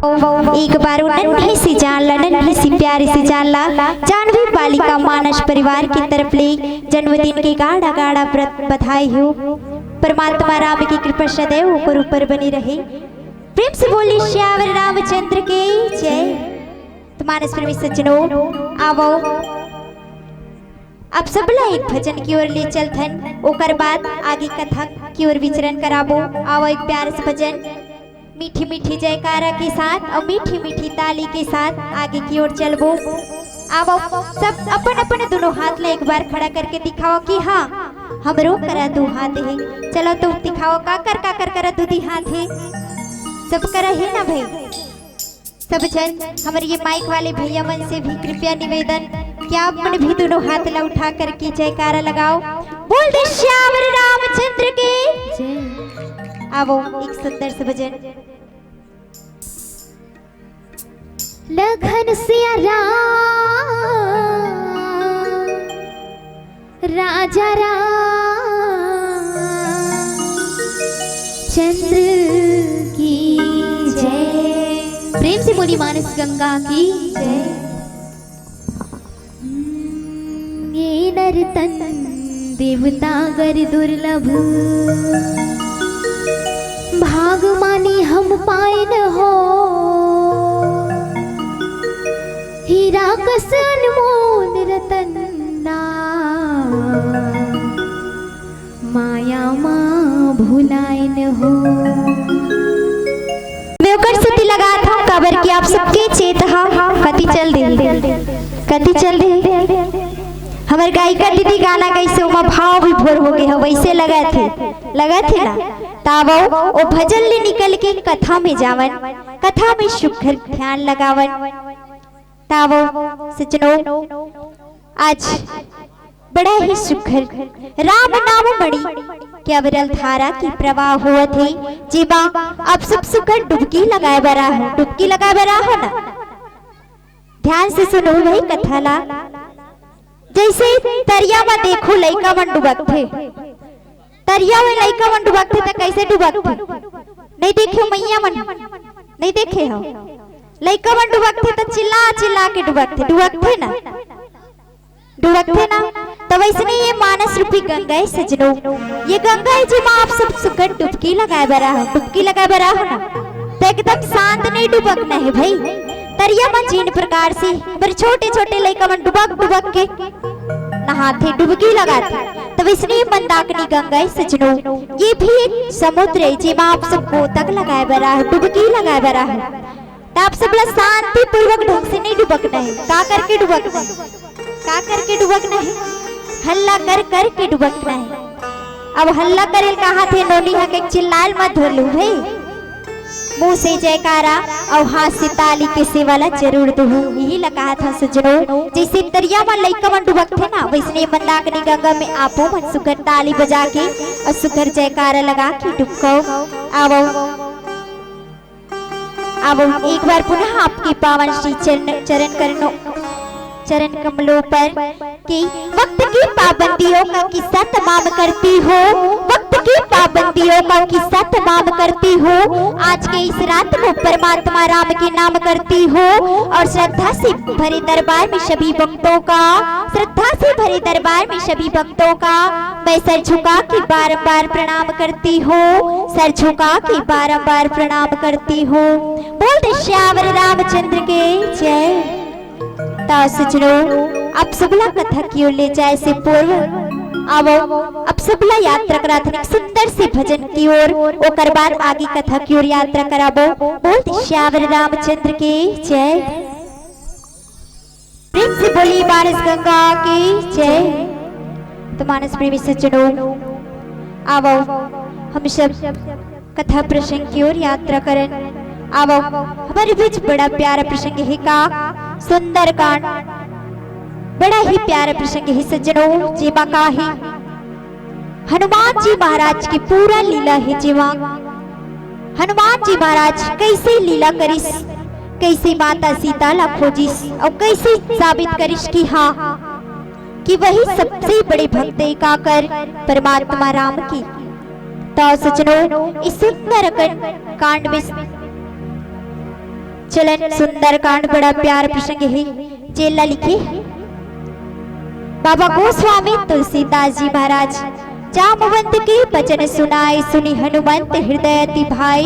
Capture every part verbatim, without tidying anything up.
एक बार वो नन्ही सी जान ला, नन्ही सी प्यारी सी जान ला, जाह्नवी बालिका मानस परिवार की तरफ ले जन्मदिन के गाड़ा गाड़ा बधाई हो। परमात्मा राम की कृपा सदैव ओकर ऊपर बनी रहे। प्रेम से बोली सियावर रामचंद्र की जय। तो मानस प्रेमी सज्जनों, आवो, आप सबला एक भजन की ओर ले चलथन, ओकर बाद आगे कथा की ओर विचरण कराबो। आवो, एक प्यारा सा भजन मीठी मीठी जयकारा के साथ और मीठी मीठी ताली के साथ आगे की ओर चलबो। आवो, सब अपन अपन दोनों हाथ ला एक बार खड़ा करके दिखाओ कि हाँ, हमरो करा दू हाथ हे। चलो तो दिखाओ, काकर काकर करा दू दी हाथ हे, सब करा हे ना भाई। सब जन, हमर ये माइक वाले भैया मन से भी कृपया निवेदन कि आप मन भी दोनों हाथ ला उठा करके जयकारा लगाओ। बोल दे सियावर रामचंद्र के। आवो, एक सुंदर से भजन। लखन सिया राम, राजा राम चंद्र की जय। प्रेम से बोली मानस गंगा की जय। हम्म, ये नर तन देवता गर दुर्लभ, भाग मानी हम पाइन हो। हीरा कस अनमोल रतन ना, माया मा भुलाइन हो। मैं ओकर सेती लगात हूँ, काबर कि आप सबके चेत हा कति चल दे, कति चल दे। हमर गायिका दीदी गाना गाइसे, ओमा भाव विभोर हो गे हे, वैसे लगथे, लगथे ना। तावो ओ भजन ले निकल के कथा में जावन, कथा में सुघर ध्यान लगावन। तावो सज्जनों, आज बड़ा ही सुघर राम नाम मणि के अविरल धारा के प्रवाह होवत हे, जेमा आप सब सुघर डुबकी लगाए बर आए हो, डुबकी लगाए बर आए हो ना। ध्यान से सुनो भाई कथा ला। जैसे तरिया म देखो लइका मन डुबकथे, तरिया में लइका मन डुबकथे त कैसे डुबकथे? नहीं देखे हो मइया मन? नहीं देखे हो? लइका मन डुबकथे त चिल्ला चिल्ला के डुबकथे, डुबकथे ना, डुबकथे ना। त वैसने ये मानस रूपी गंगा हे सज्जनों, ये गंगा हे जेमा आप सब सुघर डुबकी लगाए बर आए हो, डुबकी लगाए बर आए हो ना। त एकदम शांत नहीं डुबकना हे भाई। तरिया म जेन प्रकार से हमर छोटे छोटे लइका मन डुबक डुबक के नहाथे, डुबकी लगाथे, त वैसने मंदाकिनी गंगा हे सज्जनों, ये भी एक समुद्र हे, जेमा आप सब गोता लगाए बर आए हो, डुबकी लगाए बर आए हो। त आप सब ला शांतिपूर्वक ढंग से नहीं डुबकना हे। का करके डुबकना हे? का करके डुबकना हे? हल्ला कर करके डुबकना हे। अब हल्ला करे ल कहाथे नोनी हा के चिल्लाए ल मत धर लू भाई। मुंह से जयकारा अउ हाथ से ताली के सेवा ला जरूर दुहू। यही ला कहाथंव सज्जनों, जैसे तरिया म लइका मन डुबकथे ना, वैसने मंदाकिनी गंगा में आपो मन सुघर ताली बजा के अउ सुघर जयकारा लगा के डुबको। आवो, आवो, एक बार पुनः आपके पावन श्री चरण, चरण करनो, चरण कमलों पर कि वक्त की पाबंदियों का किस्सा तमाम करती हो, वक्त की पाबंदियों का किस्सा तमाम करती हो। आज के इस रात को परमात्मा राम के नाम करती हो और श्रद्धा से भरे दरबार में सभी भक्तों का, श्रद्धा से भरे दरबार में सभी भक्तों का मैं सर झुका के बारंबार प्रणाम करती हूँ, सर झुका के बारंबार प्रणाम करती हूँ। बोल दे सियावर रामचंद्र के जय। त सज्जनों, आप सबला कथा की ओर ले जाए से पूर्व आवो, आप सबला यात्रा कराथन एक सुंदर से भजन की ओर, ओकर बाद आगे कथा की ओर यात्रा कराबो। बोल दे सियावर रामचंद्र के जय। प्रेम से बोली मानस गंगा की जय। तो मानस प्रेमी सज्जनों, आवो हम सब कथा प्रसंग की ओर यात्रा करन। आवो, हमर बीच बड़ा प्यारा प्रसंग हे का, सुंदरकांड। बड़ा ही प्यारा प्रसंग हे सज्जनों, जेमा का हे, हनुमान जी महाराज के पूरा लीला हे, जेमा हनुमान जी महाराज कैसे लीला करिस, कैसे माता सीता ला खोजिस अउ कैसे साबित करिस कि हाँ, कि वही सबसे बड़े भक्त हे काकर, परमात्मा राम के। तो सज्जनों, इस सुंदर अकन कांड में, चलन सुंदरकांड बड़ा प्यार प्रसंग हे, जेला लिखे बाबा गोस्वामी तुलसीदास जी महाराज। जामवंत के बचन सुनाए, सुनि हनुमंत हृदय अति भाए।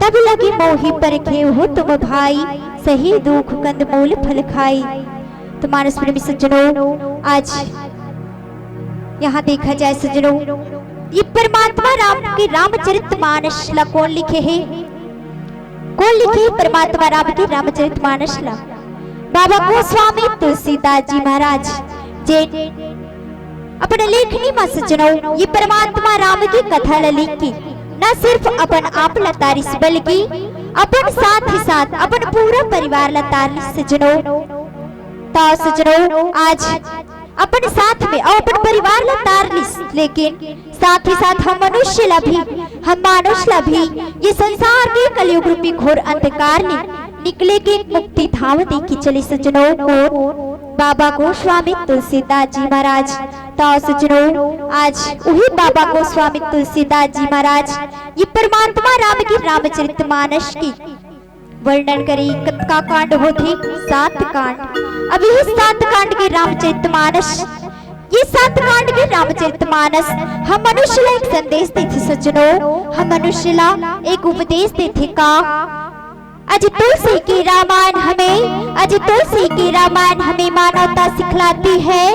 तब लगी मोहि परखेउ तुम भाई, सही दुख कंदमूल फल खाई। तो मानस प्रेमी सज्जनों, आज यहाँ देखा जाए सज्जनों, ये परमात्मा राम के रामचरित मानस ला कौन लिखे हे? कौन लिखे हे परमात्मा राम के रामचरित मानस ला? बाबा गोस्वामी तुलसीदास जी महाराज जे अपन लेखनी मा सज्जनों, ये परमात्मा राम की कथा ला लिख के न सिर्फ अपन आप ला तारिस, बल्कि अपन साथ ही साथ अपन पूरा परिवार ला तारिस सज्जनों। तो सज्जनों, आज अपन साथ में अउ अपन परिवार ला तार लिस, लेकिन साथ ही साथ हम मनुष्य ला भी, हम मानुष ला भी ये संसार के कलयुग रूपी घोर अंधकार ले निकले के मुक्ति धाम दे के चले सज्जनों। कौन? बाबा गोस्वामी तुलसीदास जी महाराज। तो सज्जनों, आज उही बाबा गोस्वामी तुलसीदास जी महाराज ये परमात्मा राम की रामचरित मानस की वर्णन करे। कतका कांड होथे? सात कांड। अब ये सात कांड के रामचरित मानस, ये सात कांड के रामचरित मानस हम मनुष्य ला एक संदेश देथे सज्जनों, हम मनुष्य ला एक उपदेश देथे का? अज तुलसी की रामायण हमें, अज तुलसी की रामायण हमें मानवता सिखलाती है,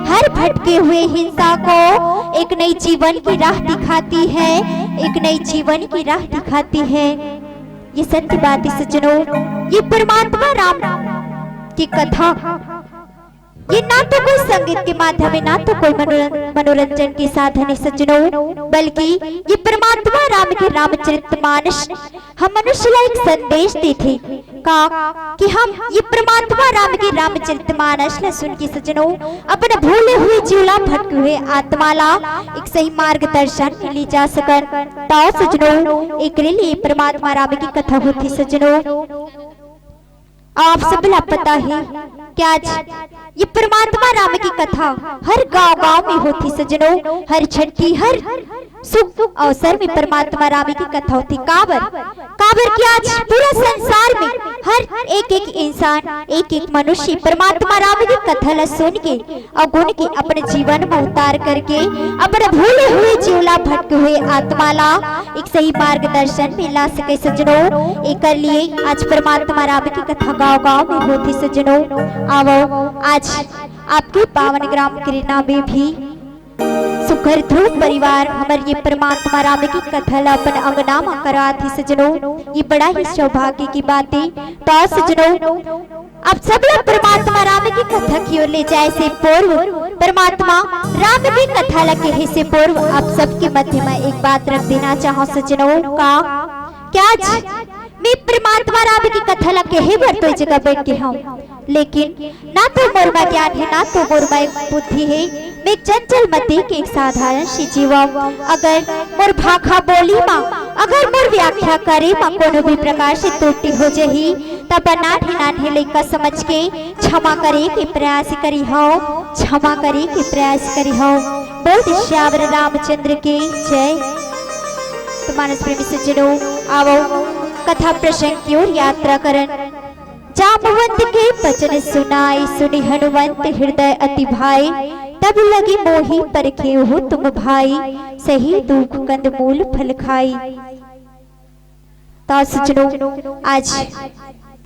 हर भटके हुए हिंसा को एक नई जीवन की राह दिखाती है, एक नई जीवन की राह दिखाती है। ये सत्य बात है सज्जनों, ये परमात्मा राम की कथा, ये ना तो कोई संगीत के माध्यम है, ना तो कोई मनोरं-, मनोरंजन के साधन है सज्जनों, बल्कि ये परमात्मा राम के रामचरित मानस हम मनुष्य ला एक संदेश देथे का कि हम ये परमात्मा राम के रामचरित मानस ला सुन के सज्जनों, अपन भूले हुए जीव ला, भटके हुए आत्मा ला एक सही मार्गदर्शन में ले जा सकन। तो सज्जनों, एकरे लिए परमात्मा राम की कथा होथे सज्जनों। आप सब ला पता है कि आज ये परमात्मा राम की कथा हर गांव-गांव में होथे सज्जनों, हर छट्ठी, हर शुभ अवसर में परमात्मा राम की कथा होथे। काबर? काबर कि आज पूरा संसार में हर एक-एक इंसान, एक-एक मनुष्य परमात्मा राम की कथा ला सुन के अउ गुन के अपन जीवन में उतार करके अपन भूले हुए जीव ला, भटके हुए आत्मा ला एक सही मार्गदर्शन में ला सके सज्जनों। एकर लिए आज परमात्मा राम की कथा गांव-गांव में होथे सज्जनों। आवो, आज आपके पावन ग्राम किरना में भी सुघर ध्रुव परिवार हमर ये परमात्मा राम की कथा ला अपन अंगना मा कराथे सज्जनों। ये बड़ा ही सौभाग्य की बात है। तो सज्जनों, आप सब लोग परमात्मा राम की कथा की ओर ले जाए से पूर्व, परमात्मा राम की कथा ला कहे से पूर्व आप सबके मध्य में एक बात रख देना चाहूँ सज्जनों का, क्या आज मैं परमात्मा राम की कथा ला कहे बर तो जगह बैठ के हूँ, लेकिन ना तो मोर मा ज्ञान है, ना तो मोर मा बुद्धि है। मैं एक चंचल मति के एक साधारण सी जीव हूँ। अगर मोर भाखा बोली मा, अगर मोर व्याख्या करे मा कोनो भी प्रकार से त्रुटि हो जही, तब नान्हे नान्हे लइका समझ के क्षमा करे के प्रयास करी हव, क्षमा करे के प्रयास करी हव। बोल दे सियावर रामचंद्र के जय। तो मानस प्रेमी सज्जनों, आवो कथा प्रसंग की ओर यात्रा करन। जामवंत के बचन सुनाए, सुनि हनुमंत हृदय अति भाए। तब लगी मोहि परखेउ तुम भाई, सही दुख कंदमूल फल खाई। तो सज्जनों, आज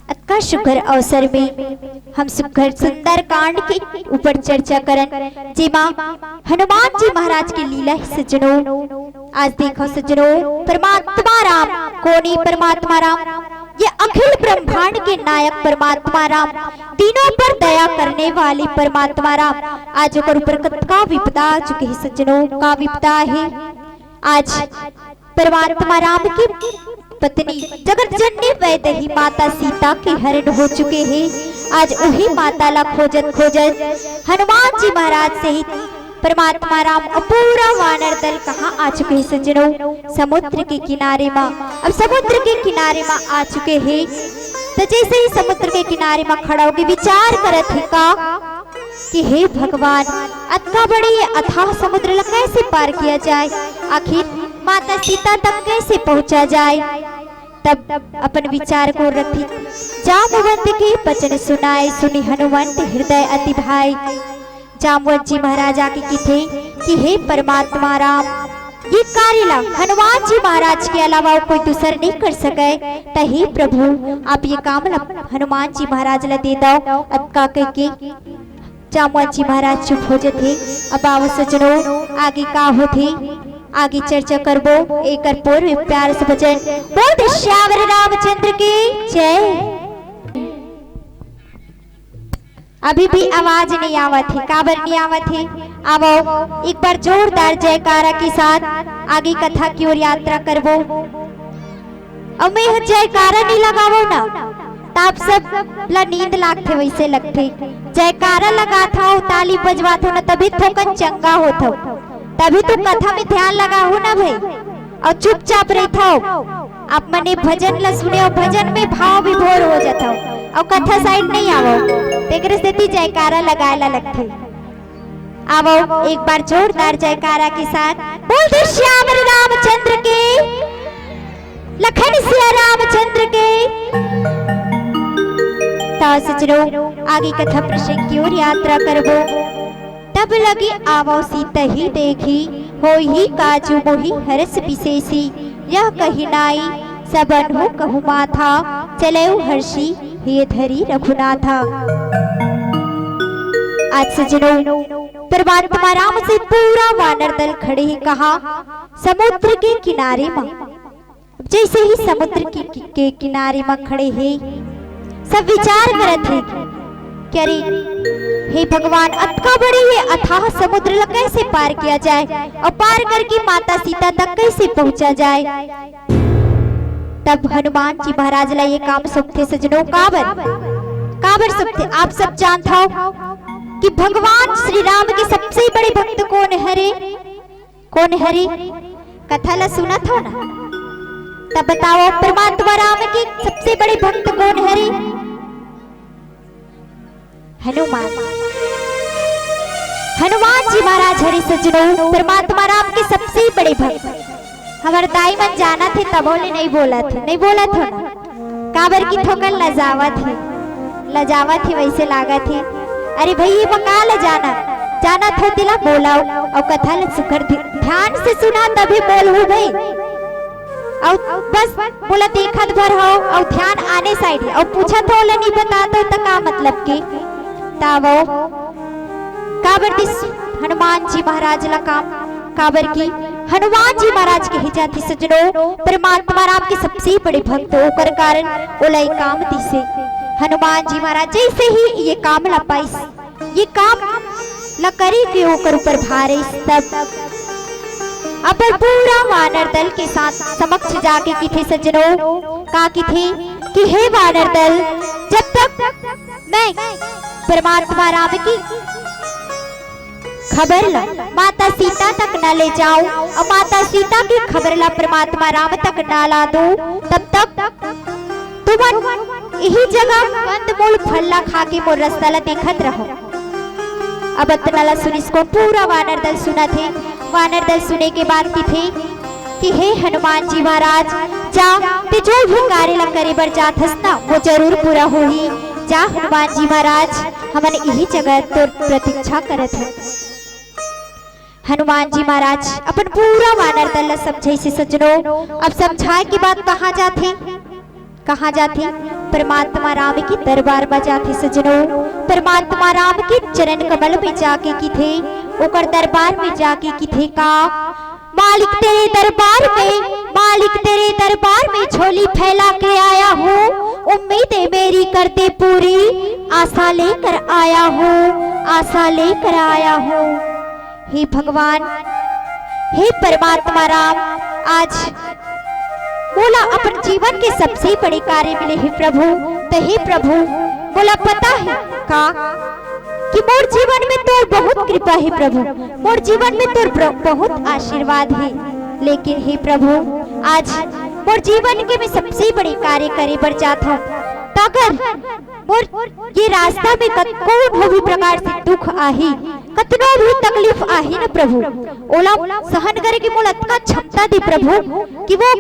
अतका सुघर अवसर में हम सुघर सुंदर कांड के ऊपर चर्चा करन, जेमा हनुमान जी महाराज की लीला है सज्जनों। आज देखो सज्जनों, परमात्मा राम, कोनी परमात्मा राम, ये अखिल ब्रह्मांड के नायक परमात्मा राम, तीनों पर दया करने वाले परमात्मा राम, आज ओकर ऊपर कतका विपदा आ चुके है सज्जनों, का विपदा है। आज परमात्मा राम की पत्नी जगत जननी वैदेही माता सीता के हरण हो चुके हैं। आज वही माता ला खोजत खोजत हनुमान जी महाराज सहित परमात्मा राम और पूरा वानर दल कहाँ आ चुके हैं सज्जनों? समुद्र के किनारे मा। अब समुद्र के किनारे मा आ चुके हैं, तो जैसे ही समुद्र के किनारे मा खड़ा होके विचार करत हे का कि हे भगवान, अतका बड़े ये अथाह समुद्र ला कैसे पार किया जाए, आखिर माता सीता तक कैसे पहुंचा जाए? तब अपन विचार को रखी। जामवंत के बचन सुनाए, सुनि हनुमंत हृदय अति भाई। जामवंत जी महाराज आके किथे कि हे परमात्मा राम, ये कार्य ला हनुमान जी महाराज के अलावा कोई दूसर नहीं कर सके, त हे प्रभु, आप ये काम ला हनुमान जी महाराज ला दे दव। अतका कहिके जामवंत जी महाराज चुप हो जथे। अब आओ सजनो, आगे का होथे, आगे चर्चा करबो। एकर पूर्व प्यार से भजन बोल दे सियावर रामचंद्र की जय। अभी भी आवाज नहीं आवत हे, काबर नहीं आवत हे? आवो, एक बार जोरदार जयकारा के साथ आगे कथा की ओर यात्रा करबो। अउ मैं ह जयकारा नहीं लगावो ना, त आप सब ला नींद लागथे, वैसे लगथे। जयकारा लगाथव, ताली बजवाथव ना, तभी थोकन चंगा होथव, तभी तो कथा में ध्यान लगाहू ना भाई। अउ चुपचाप रहिथव। आप मने भजन ला सुने अउ भजन में भाव विभोर हो जाथव अउ कथा side नहीं आवव, तेकरे सेती जयकारा लगाए ला लगथे। आवव, एक बार जोरदार जयकारा के साथ बोल दे सियावर रामचंद्र के, लखन सिया रामचंद्र के। त सजनो, आगे कथा प्रसंग की ओर यात्रा करबो। तब लगी आवव सीतहि देखि, होइहि काजु मोहि हरष बिसेसि। यह कहि नाई सबनहु कहु माथा, चलेउ हरषि हिय धरि रघुनाथा। आज सजनो, परमात्मा राम से पूरा वानर दल खड़े हे कहाँ? समुद्र के किनारे म। जैसे ही समुद्र की, की, के किनारे म खड़े हे, सब विचार करत हे कि अरे, हे भगवान, अतका बड़े ये अथाह समुद्र ला कैसे पार किया जाए अउ पार करके माता सीता तक कैसे पहुंचा जाए। तब हनुमान जी महाराज ला ये काम सौंपथे सजनो। काबर, काबर सौंपथे? आप सब जानत हव कि भगवान श्री राम के सबसे बड़े भक्त कौन हरे? कौन हरे? कथा ला सुनत हव ना? तब बताओ, परमात्मा राम के सबसे बड़े भक्त कौन हरे? हनुमान। हनुमान जी महाराज हरे सजनो, परमात्मा राम के सबसे बड़े भक्त। हमर दाई मन जानत हे, तभो ले नहीं बोलत हे, नहीं बोलत हो ना। काबर कि थोकन लजावत हे, लजावत हे, वैसे लागत हे। अरे भई, ये बका लजाना, जानत हो तेला बोलाओ, अउ कथा ला सुकर ध्य-, ध्यान से सुना, तभी बोलहू भई। अउ बस बोला देखत भर हो, अउ ध्यान आने side हे, अउ पूछत हो, ओला नहीं बतात हो, त का मतलब के? तावो काबर दिस हनुमान जी महाराज ला काम, काबर की हनुमान जी महाराज कहे जाथे सजनो, परमात्मा राम के सबसे बड़े भक्त, ओकर कारण ओला ये काम दिसे। हनुमान जी महाराज जैसे ही ये काम ला पाइस, ये काम ला करे के ओकर ऊपर भार आइस, तब अपन पूरा वानर दल के साथ समक्ष जाके किथे सजनो, का किथे कि हे वानर दल, जब तक मैं परमात्मा राम की खबर ला माता सीता तक न ले जाऊं अउ माता सीता की खबर ला परमात्मा राम तक न ला दूं, तब तक तुमन इही जगह कंदमूल फल ला खा के मोर रस्ता ला देखत रहो। अब अतना ला सुनिस कोन? पूरा वानर दल सुनत हे। वानर दल सुने के बाद किथे कि हे हनुमान जी महाराज, जा, ते जो भी कार्य ला करे बर जात हस ना, वो जरूर पूरा होही। जा हनुमान जी महाराज, हमन इही जगह तोर प्रतीक्षा करत हन। हनुमान जी महाराज अपन पूरा वानर दल ला समझाइस सजनो। अब समझाए के बाद कहाँ जाथे? कहाँ जाथे? परमात्मा राम के दरबार में जाथे सजनो। परमात्मा राम के चरण कमल में जाके किथे, ओकर दरबार में जाके किथे का, मालिक तेरे दरबार में, मालिक तेरे दरबार में झोली फैला के आया हूँ, उम्मीदें मेरी कर दे पूरी, आशा लेकर आया हूँ, आशा लेकर आया हूँ। हे भगवान, हे परमात्मा राम, आज मोला अपन जीवन के सबसे बड़े कार्य मिले हे प्रभु। त हे प्रभु, मोला पता हे का कि मोर जीवन में तोर बहुत कृपा हे प्रभु, मोर जीवन में तोर प्र-, बहुत आशीर्वाद हे, लेकिन हे प्रभु, आज मोर जीवन के मैं सबसे बड़े कार्य करे बर जात हूँ। काकर मोर ये रास्ता में कतको भी प्रकार से दुख आही, कतनो भी तकलीफ आही न प्रभु, ओला सहन करे के मोला अतका क्षमता दे प्रभु कि वो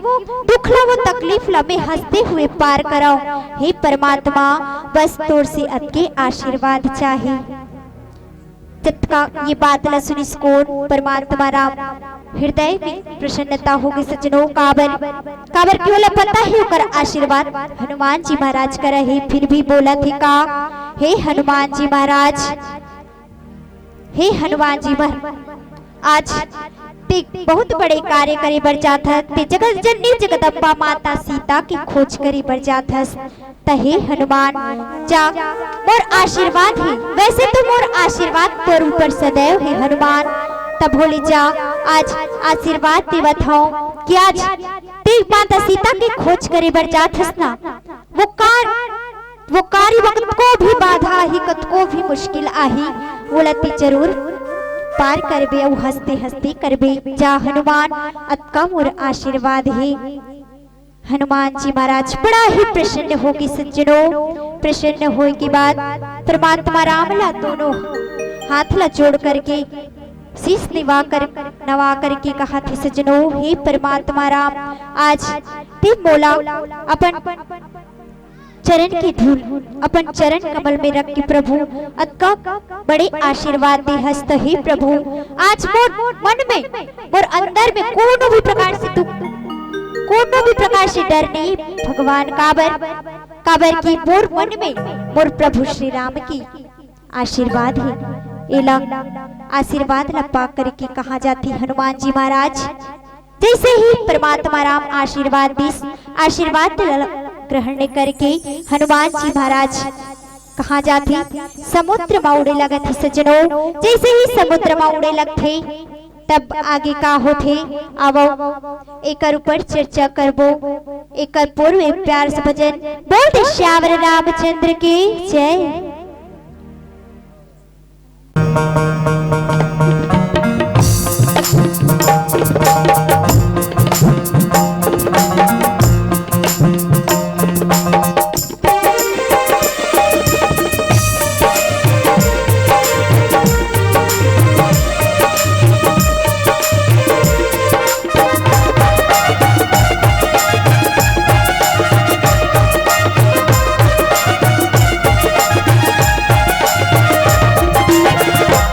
दुख ला, वो तकलीफ ला मैं हंसते हुए पार कराऊं। हे परमात्मा, बस तोर से अतके आशीर्वाद चाही। जतका ये बात ला सुनिस कोन, परमात्मा राम हृदय में प्रसन्नता हो गई सज्जनों। काबर, काबर कि ओला पता ही ओकर आशीर्वाद हनुमान जी महाराज करा हे, फिर भी बोलत हे का, हे हनुमान जी महाराज, हे हनुमान जी महाराज, आज ते बहुत बड़े कार्य करे बर जात हस, ते जगत जननी जगदम्बा माता सीता के खोज करे बर जात हस। त हे हनुमान, जा, मोर आशीर्वाद हे, वैसे तो मोर आशीर्वाद तोर ऊपर सदैव हे हनुमान। तब बोले, जा, आज आशीर्वाद देवत हूँ कि आज ते माता सीता के खोज करे बर जात हस ना, वो कार, वो कार्य में कतको भी बाधा आही, कतको भी मुश्किल आही, वोला ते जरूर पार करबे अउ हंसते हंसते करबे। जा हनुमान, अतका मोर आशीर्वाद हे। हनुमान जी महाराज बड़ा ही प्रसन्न हो गए सज्जनों। प्रसन्न होए के बाद परमात्मा राम ला दोनों हाथ ला जोड़ करके शीश निवा कर, नवा करके कहा थे सज्जनों, हे परमात्मा राम, आज ते मोला अपन चरण के धूल अपन चरण कमल में रख के प्रभु अतका बड़े आशीर्वाद दे हस त हे प्रभु, आज मोर मन में, मोर अंदर में कोनो भी प्रकार से दुख, कोनो भी प्रकार से डर नहीं भगवान। काबर, काबर कि मोर मन में मोर प्रभु श्री राम की आशीर्वाद हे। एला आशीर्वाद ला पा करके कहा जाती हनुमान जी महाराज। जैसे ही परमात्मा राम आशीर्वाद दिस, आशीर्वाद ल-, ग्रहण करके हनुमान जी महाराज कहाँ जाथे? समुद्र मा उड़े लगथे सज्जनों। जैसे ही समुद्र मा उड़े लगथे, तब आगे का होथे? आवो, एकर ऊपर चर्चा करबो। एकर पूर्व एक प्यार से भजन बोल दे, श्यावर रामचंद्र की जय।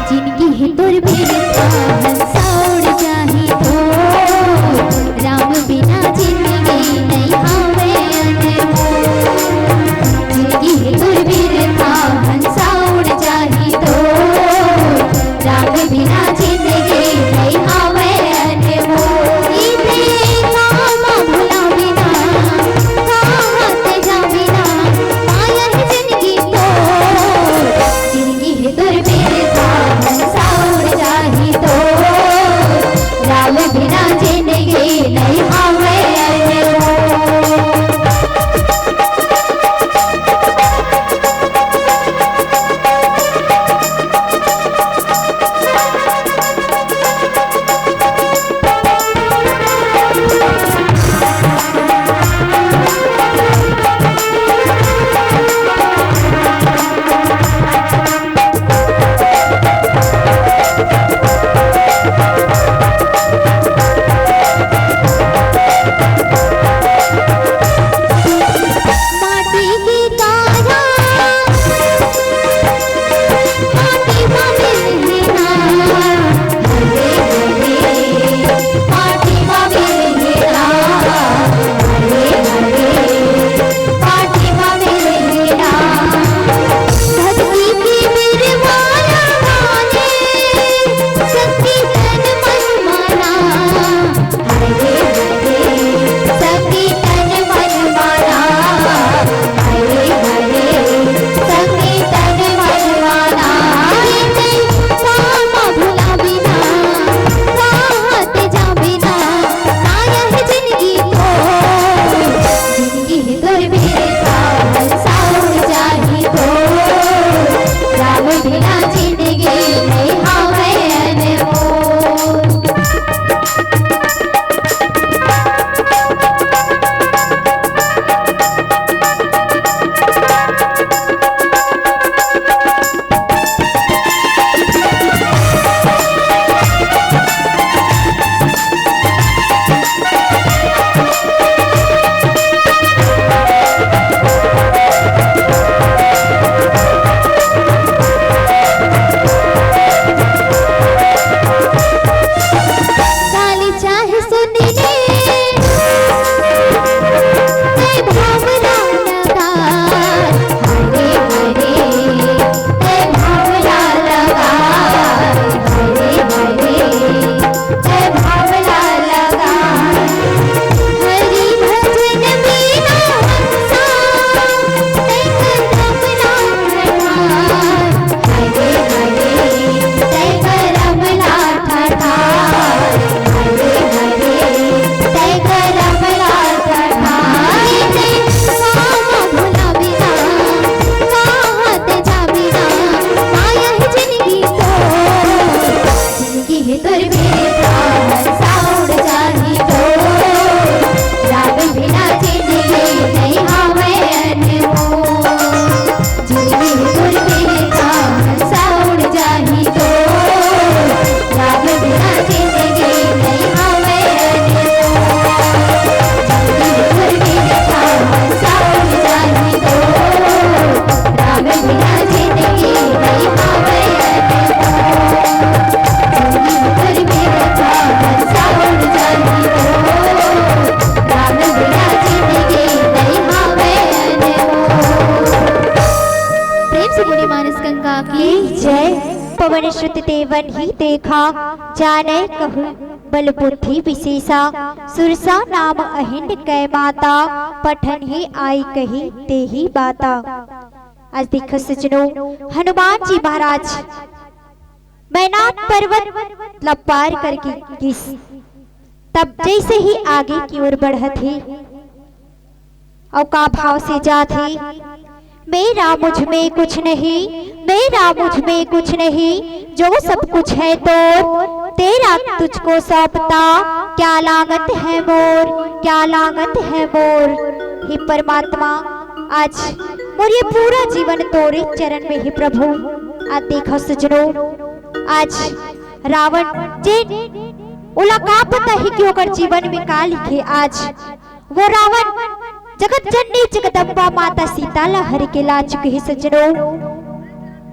जिनगी हे तोर बेटा, हंसा उड़ जाही तोर। प्रेम से बोली मानस गंगा की जय। पवन सुत देवन ही देखा, जाने कहूँ बल बुद्धि विशेषा। सुरसा नाम अहिन कै माता, पठन ही आई कही तेही बाता। आज देखो सजनो, हनुमान जी महाराज मैनाक पर्वत ला पार करके गिस, तब जैसे ही आगे की ओर बढ़त ही, अउ का भाव से जात ही, मेरा मुझ में कुछ नहीं, मेरा मुझ में कुछ नहीं, जो सब कुछ है तोर, तेरा तुझको सौंपता, क्या लागत है मोर, क्या लागत है मोर। हे परमात्मा, आज मोर ये पूरा जीवन तोरे चरण में हे प्रभु। आज देखो सजनो, आज रावण जे ओला का पता हे कि ओकर जीवन में का लिखे। आज वो रावण जगत जननी जगदम्बा माता सीता ला हर के ला चुके हे सजनो।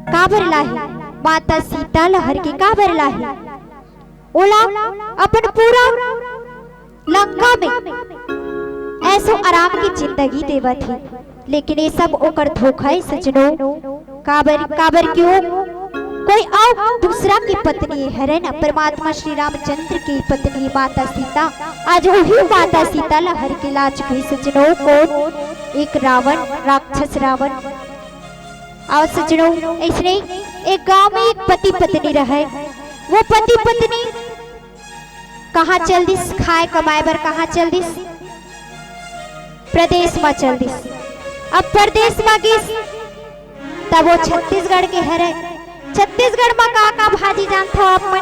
काबर लाहे? माता सीता ला हर के काबर लाहे? ओला अपन पूरा लंका में ऐसो आराम की जिंदगी देवत हे, लेकिन ये सब ओकर धोखा हे सजनो। काबर, काबर क्यों कोई अउ दूसरा की पत्नी हरे ना, परमात्मा श्री रामचंद्र की पत्नी माता सीता। आज वही माता सीता ला हर के ला चुके सजनो, कौन? एक रावण, राक्षस रावण। अउ सजनो, ऐसने एक गांव में एक पति पत्नी रहे। वो पति पत्नी कहाँ चल दिस? खाए कमाए बर कहाँ चल दिस? प्रदेश मा चल दिस। अब प्रदेश मा गिस, तब वो छत्तीसगढ़ के हरे। छत्तीसगढ़ मा का का भाजी जानथव आप मन?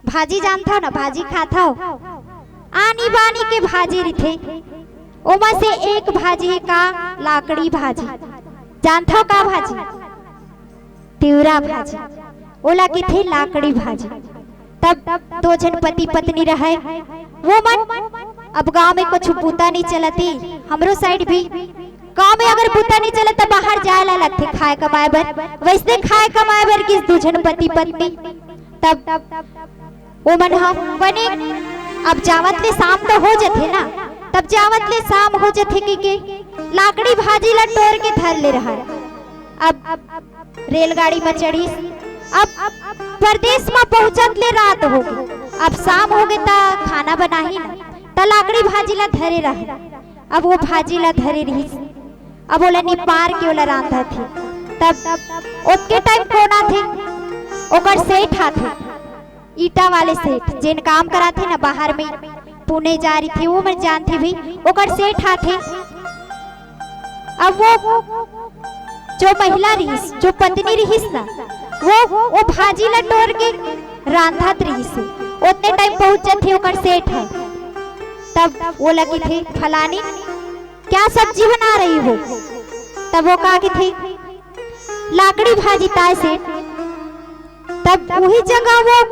भाजी जानथव ना, भाजी खाथव? आनी बानी के भाजी रिथे, ओमा से एक भाजी हे का? लाकड़ी भाजी। जानथव का भाजी? तिवरा भाजी, ओला किथे लाकड़ी भाजी। तब दो झन पति पत्नी रहय, वो मन अब गांव में कुछ बूता नहीं चलती। हमरो side भी गांव में अगर बूता नहीं चलत त बाहर जाए ला लगथे खाए कमाए बर। वैसने खाए कमाए बर गिस दू झन पति पत्नी। तब वो मन ह बने अब जावत ले शाम तो हो जथे ना, तब जावत ले शाम हो जथे कि के लाकड़ी भाजी ला टोर के धर ले रहय। अब रेलगाड़ी म चढ़िस। अब परदेस म पहुंचत ले रात होगे, अब शाम होगे त खाना बनाही न, त लाकड़ी भाजी ला धरे रहे। अब वो भाजी ला धरे रहिस, अब ओला निपार के ओला रांधत हे। तब ओतके time कोन आथे? ओकर सेठ आथे, ईटा वाले सेठ, जेन काम कराथे न बाहर में, पुणे जा रहिथे, वो मन जानथे भी, ओकर सेठ आथे। अब वो जो महिला रहिस, जो पत्नी रहिस ना, वो, वो भाजी ला टोर के रांधत रहिस हे। ओतने time पहुंच जथे ओकर सेठ ह, तब वो लगे थे, "फलानी, क्या सब्जी बना रही हो?" तब वो का कथे, "लाकड़ी भाजी ताय सेठ।" तब उही जगह वो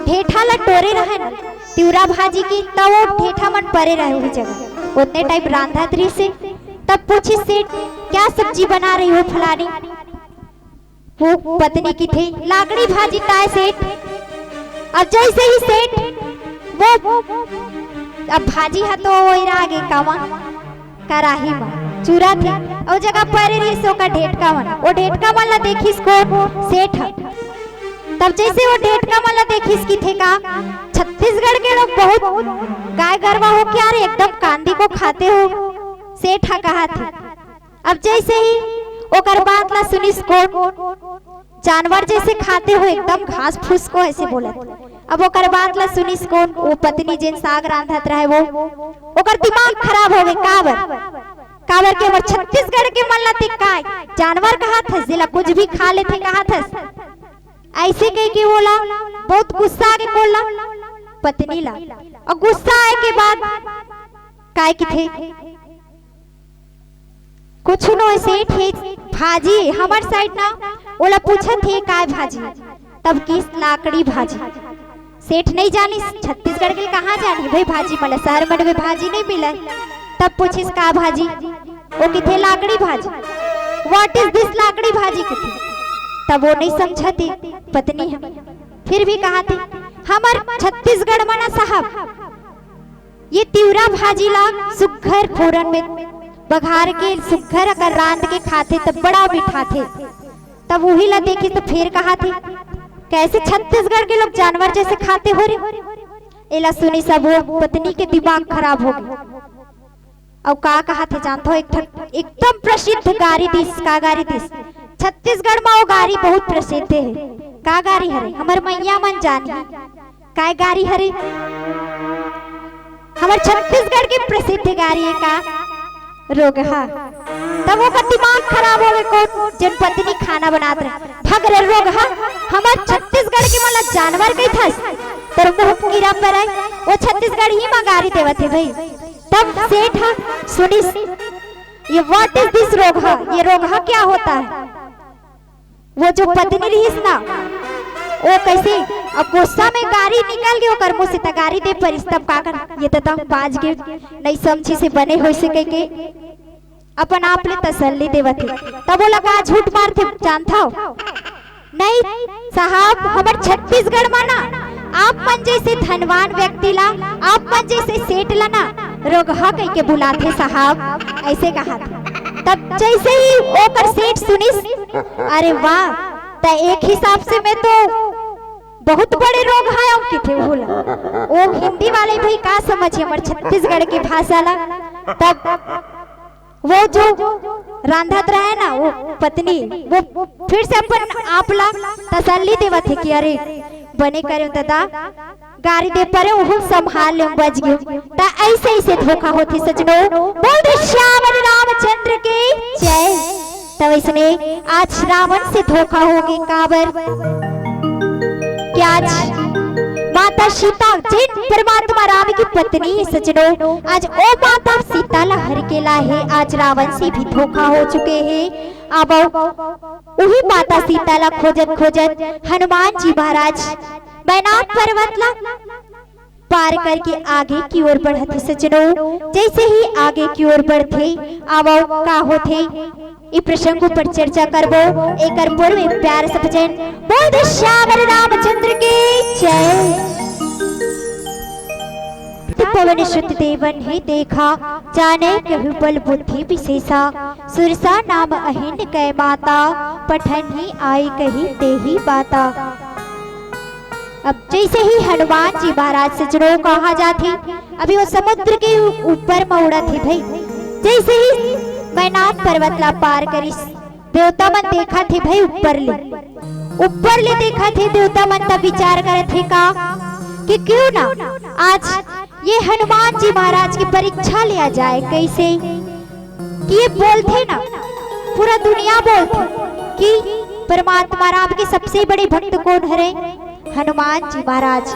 ढेठा ला टोरे रहे ना, तिवरा भाजी की, त वो ढेठा मन परे रहे उही जगह। ओतने time रांधत रहिस हे, तब पूछिस सेठ, "क्या सब्जी बना रही हो फलानी?" वो पत्नी कथे, "लाकड़ी भाजी ताय सेठ।" अब जैसे ही सेठ वो, अब भाजी ह तो ओइरा गे कामा, कराही म चूरा थे, अउ जगह परे रहिस ओकर ढेटका मन, वो ढेटका मन ला देखिस कोन? सेठ ह। तब जैसे वो ढेटका मन ला देखिस कि थे का, "छत्तीसगढ़ के लोग बहुत गाय गरवा हो क्या रे, एकदम कांदी को खाते हो," सेठ ह कहा थे। अब जैसे ही ओकर बात ला सुनिस कोन, "जानवर जैसे खाते हो एकदम घास फूस को," ऐसे बोलत। अब ओकर बात ला सुनिस कोन, वो पत्नी जेन साग रांधत रहे वो, ओकर दिमाग खराब हो गे। काबर? काबर के हमर छत्तीसगढ़ के मन ला ते काय जानवर कहाथस, जेला कुछ भी खा लेथे कहाथस। ऐसे कह के ओला बहुत गुस्सा आगे कोन ला, पत्नी ला। और गुस्सा आए के बाद काय किथे, कुछ नो सेठ हे भाजी, हमर साइड ना, ओला पूछत हे काय भाजी, तब किस लाकड़ी भाजी। सेठ नहीं जानिस छत्तीसगढ़ के कहाँ जानी भाई भाजी, मला शहर मन में भाजी नहीं मिले। तब पूछिस का भाजी, वो किथे लाकड़ी भाजी। "What is this लाकड़ी भाजी?" किथे, तब वो नहीं समझा थे पत्नी ह। फिर भी कहा थे, "हमर छत्तीसगढ़ मना साहब, ये तिवरा भाजी ला सुग्घर फोरन में बघार के सुग्घर अगर रांध के खाथे त बड़ा मिठाथे।" तब उही ला देखिस त फिर कहा थे, "कैसे छत्तीसगढ़ के लोग जानवर जैसे खाते हो रे?" एला सुनिस अब वो पत्नी के दिमाग खराब हो गे। अउ का कहा थे जानथो, एक ठन एकदम प्रसिद्ध गारी दिस, का गारी दिस? छत्तीसगढ़ म वो गारी बहुत प्रसिद्ध हे। का गारी हरे? हमर मैया मन जानही। काय गारी हरे? हमर छत्तीसगढ़ के प्रसिद्ध गारी हे का? रोगहा। तब ओकर दिमाग खराब हो गे, कोन जेन पत्नी खाना बनात रहे, "भग रे रोगहा, हमर छत्तीसगढ़ के मन ला जानवर कहिथस, तोर मुंह कीरा परय।" वो छत्तीसगढ़ी म गारी देवत हे भाई। तब सेठ ह सुनिस, "ये what is this रोगहा, ये रोगहा क्या होता है?" वो जो पत्नी रहिस ना, वो कैसे अब गुस्सा में गारी निकल गे ओकर मुंह से, त गारी दे परिस। तब का कर, ये त तम बाज गे, नहीं समझिस हे बने होइस हे कह के अपन आप ले तसल्ली देवत हे। तब ओला का झूठ मारथे जानथव? "नहीं साहब, हमर छत्तीसगढ़ म ना आप मन जैसे धनवान व्यक्ति ला, आप मन जैसे सेठ ला ना रोगहा कह के बुलाथे साहब," ऐसे कहा था। तब जैसे ही ओकर सेठ सुनिस, "अरे वाह, त एक हिसाब से मैं तो बहुत बड़े रोगहा हंव," किथे भूला। वो हिंदी वाले भाई का समझे हमर छत्तीसगढ़ की भाषा ला। तब वो जो रांधत रहे ना, वो पत्नी, वो फिर से अपन आप ला तसल्ली देवत हे कि "अरे, बने करे ददा, गारी दे परे, वो संभाल ले, बच गे।" त ऐसे, ऐसे धोखा होथे सजनो। बोल दे श्याम रामचंद्र की जय। त वैसने आज रावण से धोखा हो गे, काबर कि आज माता सीता जेन परमात्मा राम की पत्नी हे सजनो, आज ओ माता सीता ला हर के लाए हे आज रावण से भी धोखा हो चुके हे। अब उही माता सीता ला खोजत खोजत हनुमान जी महाराज बैनाथ पर्वत ला पार करके आगे की ओर बढ़त हे सजनो। जैसे ही आगे की ओर बढ़थे, आवव का होथे, ए प्रसंग ऊपर चर्चा करबो। एकर पूर्व एक प्यार से भजन बोल दे श्याम रामचंद्र की जय। पवन सुत देवन ही देखा, जाने कहु बल बुद्धि विशेषा। सुरसा नाम अहिन कै माता, पठन ही आई कही तेही बाता। अब जैसे ही हनुमान जी महाराज सजनो कहा जाथे, अभी वो समुद्र के ऊ-, ऊपर म उड़त हे भाई। जैसे ही बैनाथ पर्वत ला पार करिस, देवता मन देखत हे भाई ऊपर ले, ऊपर ले देखत हे देवता मन, तब विचार करत हे का कि क्यों ना आज ये हनुमान जी महाराज की परीक्षा लिया जाए। कैसे कि ये बोलथे ना, पूरा दुनिया बोलथे कि परमात्मा राम के सबसे बड़े भक्त कौन हरे? हनुमान जी महाराज।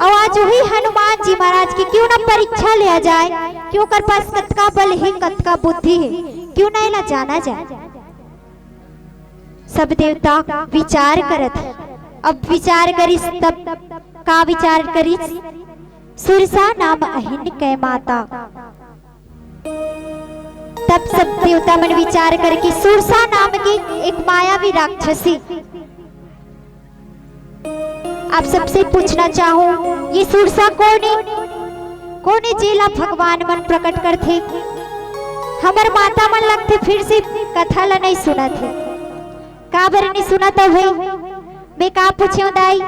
अउ आज वही हनुमान जी महाराज की क्यों ना परीक्षा लिया जाए कि ओकर पास कतका बल हे, कतका बुद्धि हे, क्यों ना एला जाना जाए। सब देवता विचार करत हे। अब विचार करिस, तब का विचार करिस? सुरसा नाम अहिन कै माता। तब सब देवता मन विचार करके सुरसा नाम की एक मायावी राक्षसी आप सबसे पूछना चाहूं, ये सुरसा कोन ए? कोन ए जेला भगवान मन प्रकट करथे? हमर माता मन लगथे फिर से कथा ला नहीं सुनत हे। काबर नहीं सुनत हो भाई? मैं का पूछे हूं दाई?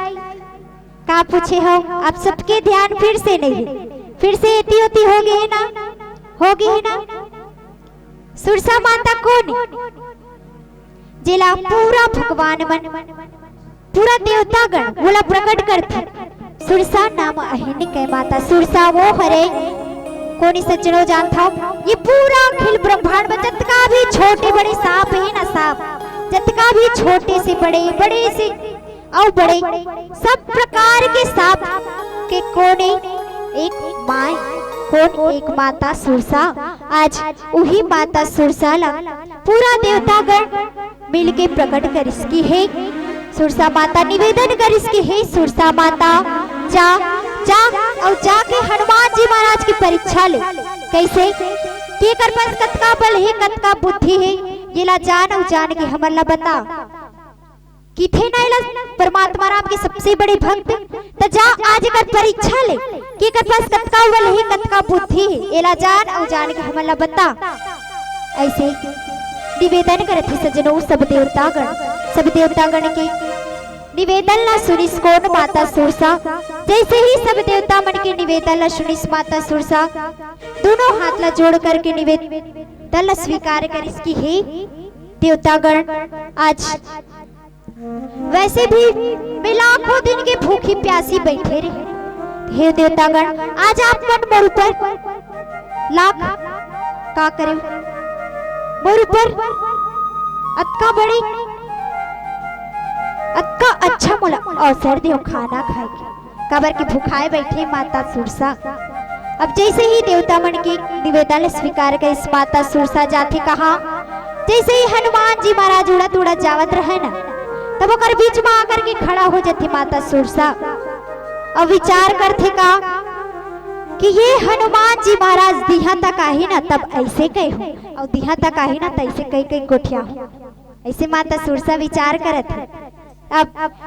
का पूछे हो? आप सबके ध्यान फिर से नहीं है, फिर से एती ओती हो गए है ना, हो गए है ना। सुरसा माता कोन ए? जेला पूरा भगवान मन, पूरा देवतागण ओला प्रकट करथे। सुरसा नाम अहिन के माता सुरसा वो हरे। कोन ए सज्जनो जानथव? ये पूरा अखिल ब्रह्मांड में जतका भी छोटे बड़े सांप है ना, सांप, जतका भी छोटे से बड़े, बड़े से अउ बड़े, सब प्रकार के सांप के कोन ए? एक माय, कोन? एक माता सुरसा। आज उही माता सुरसा ला पूरा देवतागण मिलके प्रकट करिस कि हे सुरसा माता निवेदन करिस कि हे सुरसा माता जा, जा अउ जाके हनुमान जी महाराज की परीक्षा ले। कैसे? केकर पास कतका बल हे, कतका बुद्धि हे, येला जान अउ जान के हमन ला बता। किथे ना एला परमात्मा राम के सबसे बड़े भक्त, त जा आज एकर परीक्षा ले, केकर पास कतका बल हे, कतका बुद्धि हे, एला जान अउ जान के हमन ला बता। ऐसे निवेदन करत हे सज्जनो, सब देवतागण, सब देवतागण के निवेदन ला सुनिस कोन? माता सुरसा। जैसे ही सब देवता मन के निवेदन ला सुनिस माता सुरसा, दोनों हाथ ला जोड़ करके निवेदन ला स्वीकार करिस कि हे देवतागण, आज वैसे भी मैं लाखों दिन के भूखी प्यासी बैठे रहे। हे देवतागण, आज आप मन मोर ऊपर लाख का करे, मोर ऊपर अतका बड़े, अतका अच्छा मोला अवसर देव खाना खाए के, काबर के भुखाए बैठे माता सुरसा। अब जैसे ही देवता मन के निवेदन स्वीकार करिस माता सुरसा जाथे कहा, जैसे ही हनुमान जी महाराज उड़त उड़त जावत रहे ना, तब ओकर बीच में आकर के खड़ा हो जाथे माता सुरसा। अब विचार करथे का कि ये हनुमान जी महाराज दिहा तक आही ना, तब ऐसे कहे हो, और दिहा तक आही ना, तैसे कई कई गोठिया हो। ऐसे माता सुरसा विचार करत हे। अब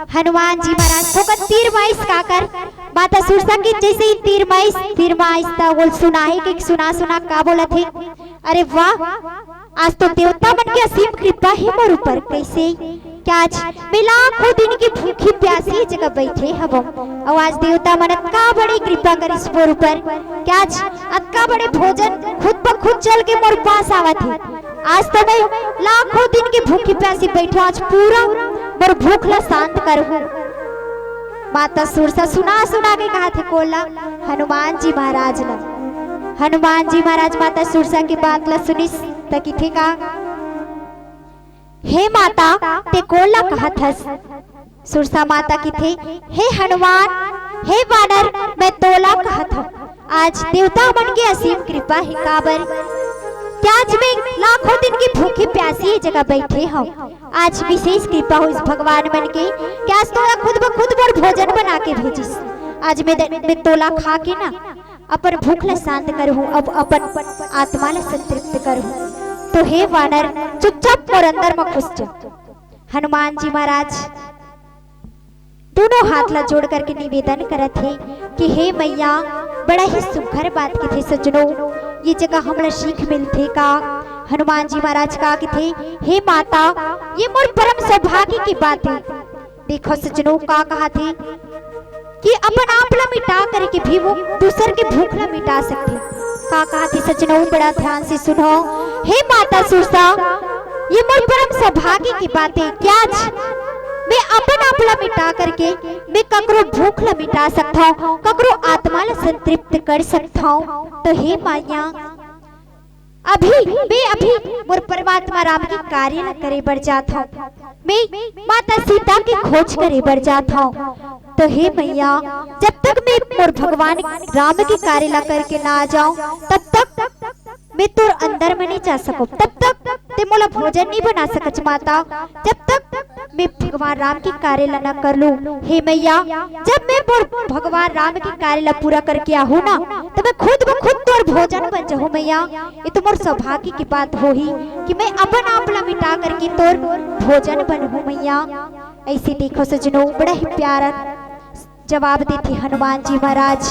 हनुमान जी महाराज थोकन तीर माइस काकर, माता सुरसा के जैसे ही तीर माइस, तीर माइस त बोल सुनाही के सुना सुना का बोलत हे, अरे वाह, आज तो देवता मन के असीम कृपा हे मोर ऊपर। कैसे? क्या आज मैं लाखों दिन की भूखी प्यासी जगह बैठे हवं, और आज देवता मन अतका बड़ी कृपा करिस मोर ऊपर, क्या आज अतका बड़े भोजन खुद ब खुद चल के मोर पास आवत हे। आज तो मैं लाखों दिन के भूखी प्यासी बैठे, आज पूरा मोर भूख ला शांत करहूं। माता सुरसा सुना सुना के कहा थे कोला हनुमान जी महाराज ला। हनुमान जी महाराज माता सुरसा की बात ला सुनिस त किथे का, हे माता, ते कोला कहत हस? सुरसा माता किथे, हे हनुमान, हे वानर, मैं तोला कहत हूँ, आज देवता मन के असीम कृपा हे। काबर? क्या आज मैं लाखों दिन की भूखी प्यासी ये जगह बैठे हूँ, आज विशेष कृपा होइस भगवान मन के, क्या आज तोला खुद ब खुद मोर भोजन बना के भेजिस। आज मैं द-, मैं तोला खा के ना अपन भूख ला शांत करहूँ, अब अपन आत्मा ला संतृप्त करहूँ। तो हे वानर, चुपचाप मोर अंदर म घुस जा। हनुमान जी महाराज दोनों हाथ ला जोड़ करके निवेदन करत हे कि हे मैया, बड़ा ही सुघर बात किथे सज्जनो, ये जगह हमला सीख मिलथे का। हनुमान जी महाराज का किथे, हे माता, ये मोर परम सौभाग्य की बात हे। देखो सज्जनो, का कहा थे कि अपन आप ला मिटा करके भी वो दूसर के भूख ला मिटा सकथे। का कहा थे सज्जनो, बड़ा ध्यान से सुनो। हे माता सुरसा, ये मोर परम सौभाग्य की बात हे कि आज मैं अपन आप ला मिटा करके मैं ककरो भूख ला मिटा सकथव, ककरो आत्मा ला संतृप्त कर सकथव। तो हे मैया, अभी मैं अभी मोर परमात्मा राम के कार्य ला करे बर जात हव, मैं माता सीता के खोज करे बर जात हव। तो हे मैया, जब तक मैं मोर भगवान राम के कार्य ला करके ना आ जाऊं, तब तक मैं तोर अंदर में नहीं जा सकूं, तब तक ते मोला भोजन नहीं बना सकच माता, जब तक मैं भगवान राम के कार्य ला ना कर लूं। हे मैया, जब मैं मोर भगवान राम के कार्य ला पूरा करके आहूं ना, तब मैं खुद ब खुद तोर भोजन बन जाहूं मैया। ये तो मोर सौभाग्य की बात होही कि मैं अपन आप ला मिटा करके तोर भोजन बनहूं मैया। ऐसे देखो सज्जनो, बड़ा ही प्यारा जवाब देथे हनुमान जी महाराज।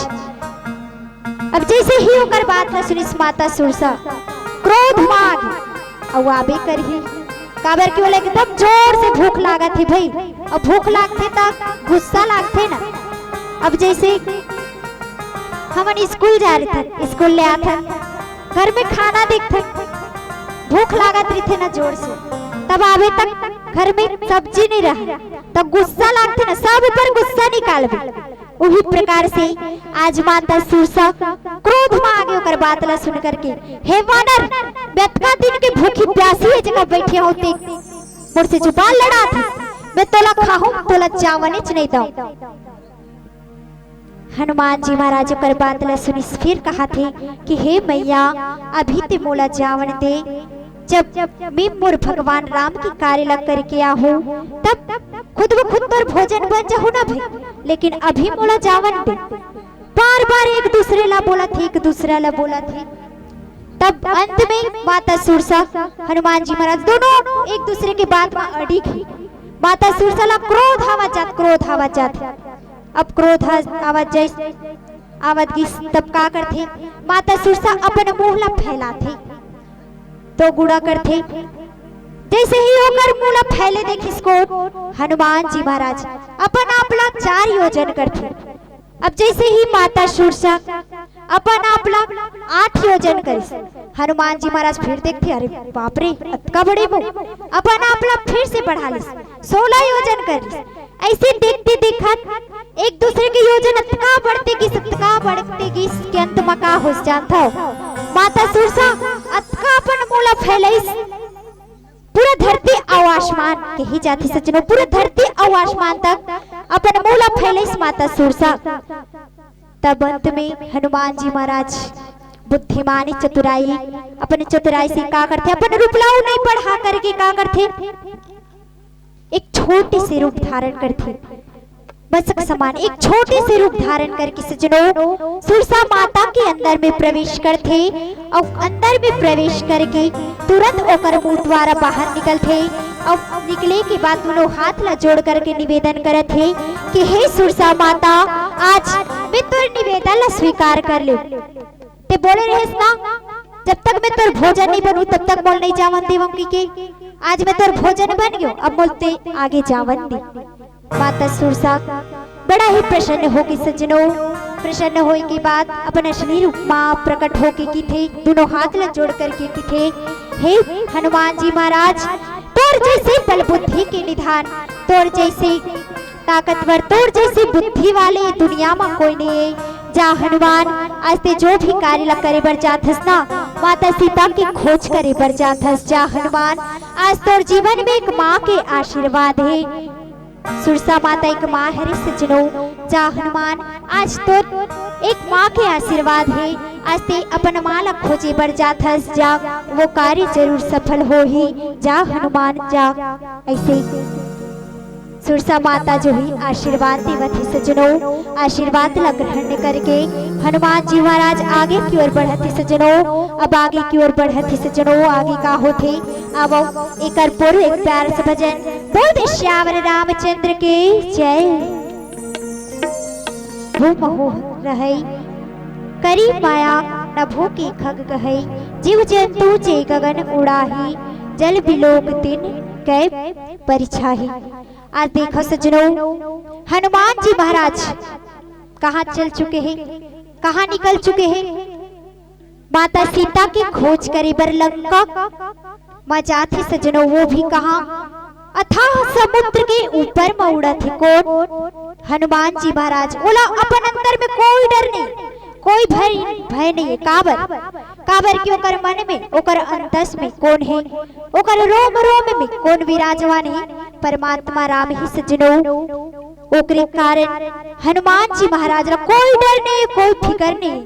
अब जैसे ही ओकर बात ला सुनिस माता सुरसा, क्रोध म आगे, अउ आबे करही, काबर कि ओला एकदम जोर से भूख लागत हे भई, अउ भूख लागथे त गुस्सा लागथे ना। अब जैसे हमन स्कूल जा रहिथन, स्कूल ले आथन, घर में खाना देखथन, भूख लागत रहिथे ना जोर से, तब आबे तक घर में सब्जी नहीं रहे, तब गुस्सा लागथे ना, सब ऊपर गुस्सा निकालबे। उही प्रकार से आज माता सुरसा क्रोध म आगे ओकर बात ला सुन करके, "हे वानर, मैं अतका दिन के भूखी प्यासी ए जगह बइठे हंव, ते मोर से जुबान लड़ाथस, मैं तोला खाहूं, तोला जावनेच नहीं दंव।" हनुमान जी महाराज ओकर बात ला सुनिस, फिर कहाथे कि "हे मैया, अभी ते मोला जावन दे, जब मैं मोर भगवान राम के कार्य ला करके आहूं, तब खुद ब खुद तोर भोजन बन जाहू ना भई, लेकिन अभी मोला जावन दे।" बार बार एक दूसरे ला बोलथे, एक दूसरा ला बोलथे। तब अंत में माता सुरसा, हनुमान जी महाराज दोनों एक दूसरे के बात म अड़िग हे। माता सुरसा ला क्रोध आवत जात, क्रोध आवत जात। अब क्रोध आ-, आवत जाइस, आवत गिस, तब का करथे? माता सुरसा अपन मुंह ला फैलाथे, दो गुड़ा करथे। जैसे ही ओकर मुंह ला फैले देखिस कोन, हनुमान जी महाराज अपन आप ला चार योजन करथे। अब जैसे ही माता सुरसा अपन आप ला आठ योजन करिस, हनुमान जी महाराज फिर देखथे, "अरे बाप रे, अतका बड़े मुंह।" अपन आप ला फिर से बढ़ा लिस, सोलह योजन करिस। ऐसे देखते देखत एक दूसरे के योजन अतका बढ़ते गिस, अतका बढ़ते गिस कि अंत म का होइस जानथव? माता सुरसा अतका अपन मुंह ला फैलाइस, पूरा धरती अउ आसमान, कही जाथे सज्जनों, पूरा धरती अउ आसमान तक अपन मुंह ला फैलाइस माता सुरसा। तब अंत में हनुमान जी महाराज बुद्धिमानी चतुराई, अपन चतुराई से का करथे, अपन रूप ला नहीं बढ़ा करके का करथे, एक छोटे से रूप धारण करथे। बसक समान एक छोटे से रूप धारण करके सज्जनों, सुरसा माता के अंदर में प्रवेश करथे अउ अंदर में प्रवेश करके तुरंत ओकर मुंह द्वारा बाहर निकलथे अउ निकले के बाद दोनों हाथ ला जोड़ करके निवेदन करत हे कि "हे सुरसा माता, आज मैं तोर निवेदन ला स्वीकार कर लेंव।" ते बोले रहेस ना, "जब तक मैं तोर भोजन नहीं बनूं, तब तक मोला नहीं जावन देवंव," कहिके। आज मैं तोर भोजन बन गेंव, अब मोला ते आगे जावन दे। माता सुरसा बड़ा ही प्रसन्न होके सज्जनों, प्रसन्न होए के बाद अपन असली रूप म प्रकट होके किथे, दोनों हाथ ला जोड़ करके किथे, "हे हनुमान जी महाराज, तोर जैसे बल बुद्धि के निधान, तोर जैसे ताकतवर, तोर जैसे बुद्धि वाले दुनिया म कोई नहीं हे। जा हनुमान, आज ते जो भी कार्य ला करे बर जाथस ना, माता सीता के खोज करे बर जाथस। जा हनुमान, आज तोर जीवन में एक माँ के आशीर्वाद हे।" सुरसा माता एक माँ हरे सज्जनों। जा हनुमान, आज तोर एक माँ के आशीर्वाद हे, आज ते अपन माँ ला खोजे बर जाथस। जा, वो कार्य जरूर सफल होही। जा हनुमान, जा। ऐसे सुरसा माता जो ही आशीर्वाद देवत हे सज्जनों, आशीर्वाद ला ग्रहण करके हनुमान जी महाराज आगे की ओर बढ़त हे सज्जनों। अब आगे की ओर बढ़त हे सज्जनों, आगे का होथे, अब एकर पूर्व एक प्यार से भजन। बोल दे सियावर रामचंद्र के जय। भू महो रहई करी माया, नभो के खग कहई, जीव जंतु जे गगन उड़ाही, जल बिलोक तिन कै परिछाही। आज देखो सज्जनों, हनुमान जी महाराज कहाँ चल चुके हैं, कहाँ निकल चुके हैं? माता सीता के खोज करे बर लंका म जाथे सज्जनों, वो भी कहाँ? अथाह समुद्र के ऊपर म उड़त हे कोन? हनुमान जी महाराज। ओला अपन अंदर में कोई डर नहीं, कोई भय, भय नहीं हे। काबर? काबर कि ओकर मन में, ओकर अंतस में कोन हे? ओकर रोम रोम में कोन विराजमान हे? परमात्मा राम ही सज्जनों। ओकरे कारण हनुमान जी महाराज ला कोई डर नहीं, कोई फिकर नहीं।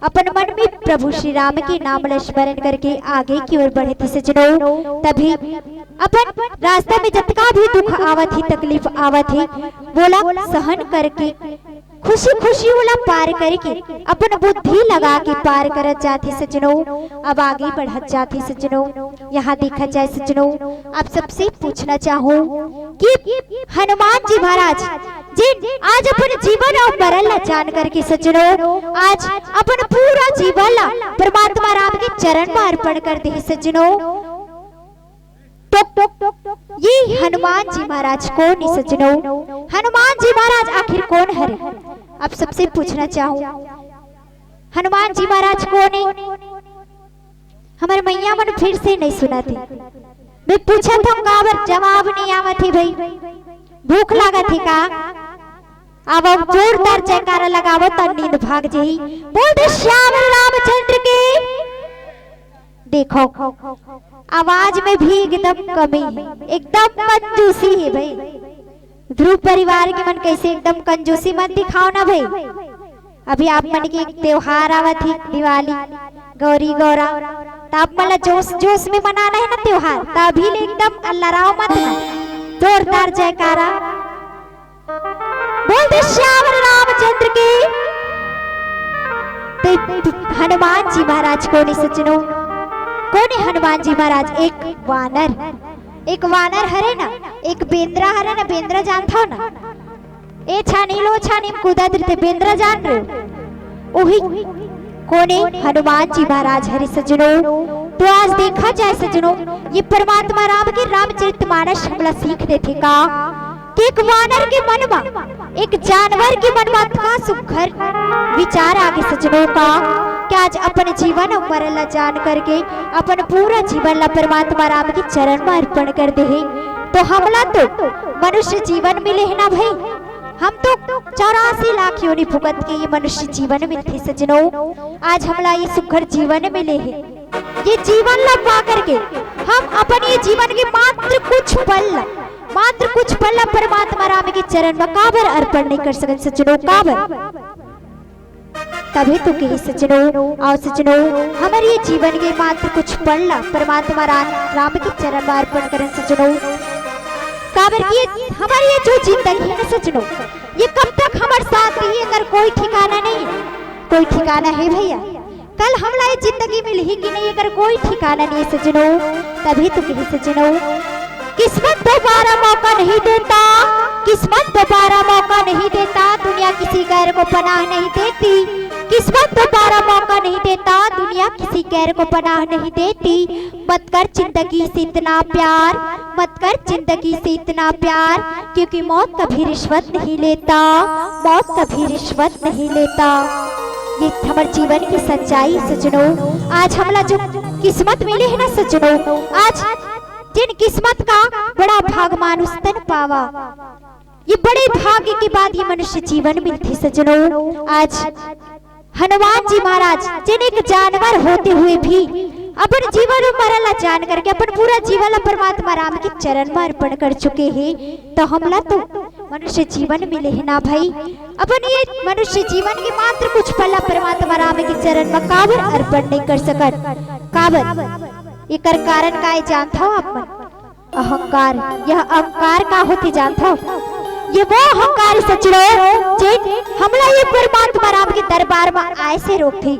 अपन मन में प्रभु श्री राम के नाम ला स्मरण करके आगे की ओर बढ़त हे सज्जनों। तभी अपन रास्ता में जतका भी दुख आवत हे, तकलीफ आवत हे, वोला सहन करके खुशी खुशी ओला पार करके अपन बुद्धि लगा के पार करत जाथे सज्जनों, अब आगे बढ़त जाथे सज्जनों। यहाँ देखा जाए सज्जनों, आप सबसे पूछना चाहूँ कि हनुमान जी महाराज जिन आज अपन जीवन अउ मरण ला जान करके सज्जनों, आज अपन पूरा जीवन ला परमात्मा राम के चरण में अर्पण कर दे सज्जनों। तो ये हनुमान जी महाराज कोन हे सज्जनों? हनुमान जी महाराज आखिर कोन हरे? आप सबसे पूछना चाहूँ, हनुमान जी महाराज कोन हे? हमर मैया मन फिर से नहीं सुनत हे। मैं पूछत हँव काबर जवाब नहीं आवत हे भाई? भूख लागत हे का? अब, अब जोरदार जयकारा लगावव त नींद भाग जाही। बोल दे श्याम रामचंद्र की। देखो, आवाज में भी एकदम कमी हे, एकदम कंजूसी हे भाई। ध्रुव परिवार के मन कइसे एकदम कंजूसी मत दिखाव ना भाई। अभी आप मन के एक त्योहार आवत हे, दिवाली, गौरी गौरा, त आप मन ला जोश जोश में मनाना हे ना त्योहार, त अभी ले एकदम अल्लाराव मत ना। जोरदार जयकारा। बोल दे श्याम रामचंद्र की। ते हनुमान जी महाराज कोन हे सज्जनों? कोन हे हनुमान जी महाराज? एक वानर, एक वानर हरे ना, एक बेंदरा हरे ना, बेंदरा जानथव ना? ए छानी लो छानी में कूदत रहिथे, बेंदरा जान रहे हो? उही कोन हे? हनुमान जी महाराज हरे सज्जनों। तो आज देखा जाए सज्जनों, ये परमात्मा राम के रामचरितमानस हमला सीख देथे का कि एक वानर के मन मा, एक जानवर के मन मा अतका सुघर विचार आगे सज्जनों का कि आज अपन जीवन अउ मरण ला जान करके अपन पूरा जीवन ला परमात्मा राम के चरण में अर्पण कर दे हे। तो हमला तो मनुष्य जीवन मिले हे ना भाई, हम तो चौरासी लाख योनि भुगत के ये मनुष्य जीवन मिलथे सज्जनों। आज हमला ये सुघर जीवन मिले हे, ये जीवन ला पा करके हम अपन ये जीवन के मात्र कुछ पल ला, मात्र कुछ पल ला परमात्मा राम के चरण में काबर अर्पण नहीं कर सकत सज्जनों? काबर? तभे तो कही सज्जनों, अउ सज्जनों, हमर ये जीवन के मात्र कुछ पल ला परमात्मा राम, राम के चरण में अर्पण करन सज्जनों। काबर कि हमर ये जो जिंदगी हे ना सज्जनों, ये कब तक हमर साथ रही, एकर कोई ठिकाना नहीं हे, कोई ठिकाना हे भैया? कल हमला ये जिंदगी मिलही कि नहीं, एकर कोई ठिकाना नहीं हे सज्जनों। तभे तो कही सज्जनों, किस्मत दोबारा मौका नहीं देता, किस्मत दोबारा मौका नहीं देता, दुनिया किसी गैर को पनाह नहीं देती। किस्मत दोबारा मौका नहीं देता, दुनिया किसी गैर को पनाह नहीं देती। मत कर जिंदगी से इतना प्यार, मत कर जिंदगी से इतना प्यार, क्योंकि मौत कभी रिश्वत नहीं लेता, मौत कभी रिश्वत नहीं लेता। ये हमर जीवन की सच्चाई सज्जनों। आज हमला जो किस्मत मिले हे ना सज्जनों, आज जिन किस्मत का बड़ा भाग मानुष तन पावा, ये बड़े भाग्य के बाद ये मनुष्य जीवन मिलथे सज्जनों। आज हनुमान जी महाराज जिन एक जानवर होते हुए भी अपन जीवन अउ मरण ला जान करके अपन पूरा जीवन ला परमात्मा राम के चरण में अर्पण कर चुके हे, तो हमला तो मनुष्य जीवन मिले हे ना भाई। अपन ये मनुष्य जीवन के मात्र कुछ पल ला परमात्मा राम के चरण में काबर अर्पण नहीं कर सकत? काबर? एकर कारण काय जानथव आप मन? अहंकार। यह अहंकार का होथे जानथव? ये वो अहंकार सज्जनों, जे हमला ये परमात्मा राम के दरबार में आए से रोकथे,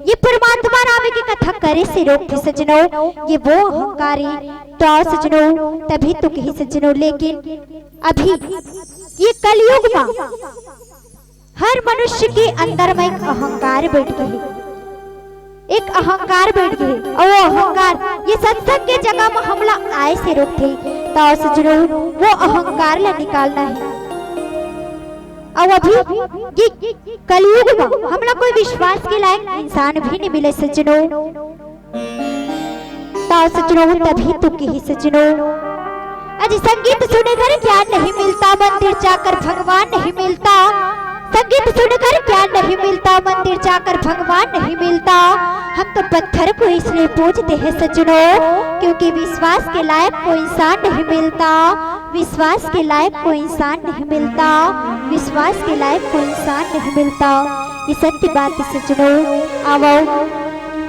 ये परमात्मा राम के कथा करे से रोकथे सज्जनों। ये वो अहंकार हे। तो आओ सज्जनों, तभे तो कही सज्जनों, लेकिन अभी ये कलयुग में हर मनुष्य के अंदर में एक अहंकार बैठ गे हे, एक अहंकार बैठ गे हे। अउ वो अहंकार ये सत्संग के जगह में हमला आए से रोकथे। तो आओ सज्जनों, वो अहंकार ला निकालना हे। अउ अभी ये कलयुग में हमला कोई विश्वास के लायक इंसान भी नहीं मिले सज्जनों। तो सज्जनों, तभे तो कही सज्जनों, आज संगीत सुने घर ज्ञान नहीं मिलता, मंदिर जाकर भगवान नहीं मिलता। संगीत सुने घर ज्ञान नहीं मिलता, मंदिर जाकर भगवान नहीं मिलता। हम तो पत्थर को इसलिए पूजते हैं सज्जनों, क्योंकि विश्वास के लायक कोई इंसान नहीं मिलता, विश्वास के लायक कोई इंसान नहीं मिलता, विश्वास के लायक कोई इंसान नहीं मिलता। ये सत्य बात हे सज्जनों। आवो,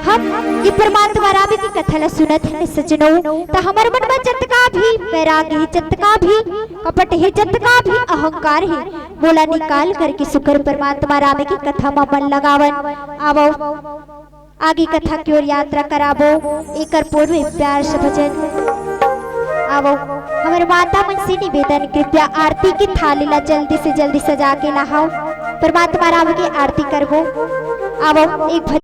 हम ये परमात्मा राम की कथा ला सुनत हन सज्जनो, त हमर मन में जतका भी वैराग हे, जतका भी कपट हे, जतका भी अहंकार हे, मोला निकाल करके सुकर परमात्मा राम की कथा में मन लगावन। आवो, आगे कथा की ओर यात्रा कराबो। एकर पूर्व प्यार से भजन। आवो, हमर माता मन से निवेदन, कृपया आरती की थाली ला जल्दी से जल्दी सजा के लाहव। परमात्मा राम की आरती करबो। आवो, एक भजन